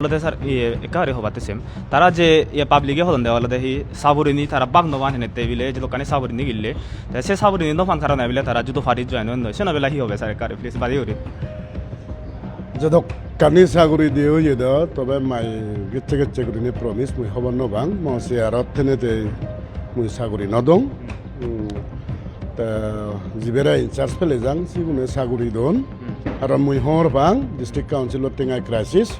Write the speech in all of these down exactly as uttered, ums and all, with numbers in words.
Olode sir, iye, ekka guri hobatte sem. Tara je, iye, public-e hodonde olode hi saburini tara bak no pan henette bile, je dokkani saburi nigille. Te se saburini no pan karone bile tara judo party join oyon. Seno bela hi hobe sir, ekka guri please bari guri. Jedokkani saguri diye oye do, tobe mai gecche gecche gurinei promise mui hobor no pang. Mo se aro tenete mui saguri no dong. Hmm. Te jibere in charge pele jang, sigune saguri don. Hmm. Aro mui hobor pang, district council-ot tenga crisis.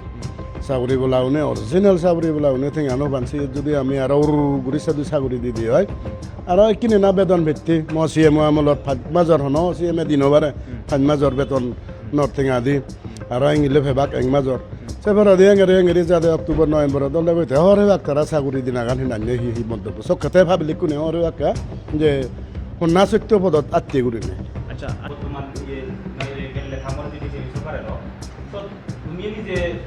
Saguri bola une, original saguri bola une tenga no pan, se jodi ami aro ur guri sadu saguri di di oi. Aro ekkine na bedon bette, mo C M O amolot pach major hono C M e di no pare, hmm, pach major beton nor tenga di. Aro engile pebak ek major. Se poredi engeri engeri jade October, November-ot dole boite hor hebak tara saguri dinagan hinanne hi hi montobbo. Sokkete public-kune hor hebak je honna sotto podot atte gurinei. Acha, ar tomar iye, iye gelle thamor jodi je sorkar elo, so tumi nije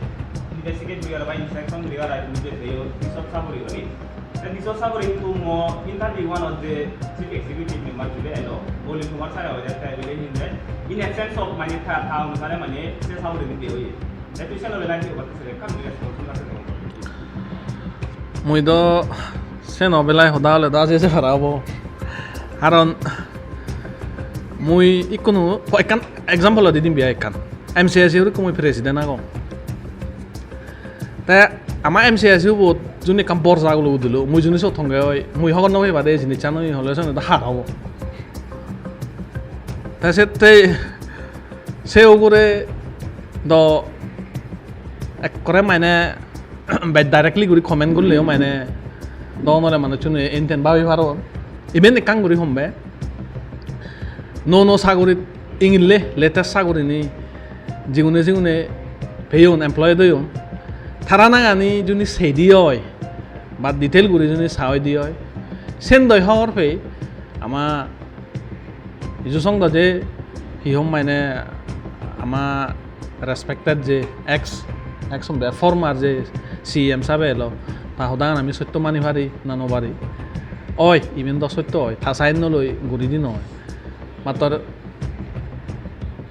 investigate guri aro ba inspection guri aro tumi je peyo, sob saguri guri. Te diso saguri hintu mo interview one-ot je chief executive member jibe elo, Bolin Kumar sir hoide te bile hinde, in absence of mane ta, ta onusare mane se saguri dite oye. Te tui seno belai hi hobatte sele, ekkan response dibak sele. Mui do seno belai hoda hole do aje je para obo. Karon mui ikkunu ekkan example di dim biya ekkan. M C S U-r ikku mui president agong. Te ama M C S U bot juni ekkan borja gulo udilo, mui juni sot honge oi, mui hobor no pei bade ei jinissan oi hole siyot do har obo. Te sette se ugure do ekkore mane bej directly guri comment golleyo mane do onore manuchchune enten babi paron. Iben ekkan guri hombe. Nuo nuo sagurit ingille, latest sagurini jigune jigune peyon, employed oyon, tara nangani juni sei di oi ba detail guri juni sa oi di oi, sen doi hobor pei ama Iju song do je hi hom mane ama respected je ex, ex hom de, former je C E M sabe elo, ta hodan ami sotto mani pari na no pari? Oi, iben do sotto oi, ta side no loi guri di noi. Mattor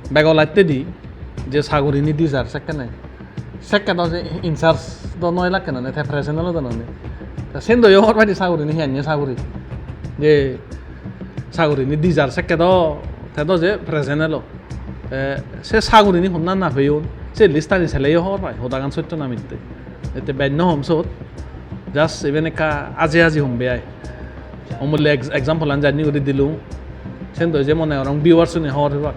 bego latte di je sagurini di jar sekkene. Sekke do je in charge do noi lakke nane, te present olo do nane. Te sen do yo hor padi sagurini, hi anye saguri. Je sagurini di jar sekke do, te do je present elo. Te se sagurini honna na peyon, se list ani sele yo hor pai, hodagan sotto na mitte. Ete bej no hom sot, just iben ekka aji aji hom be ai. Omullo ex-, example an janni guri dilung. Sen do je mone gorong viewers une hor pebak.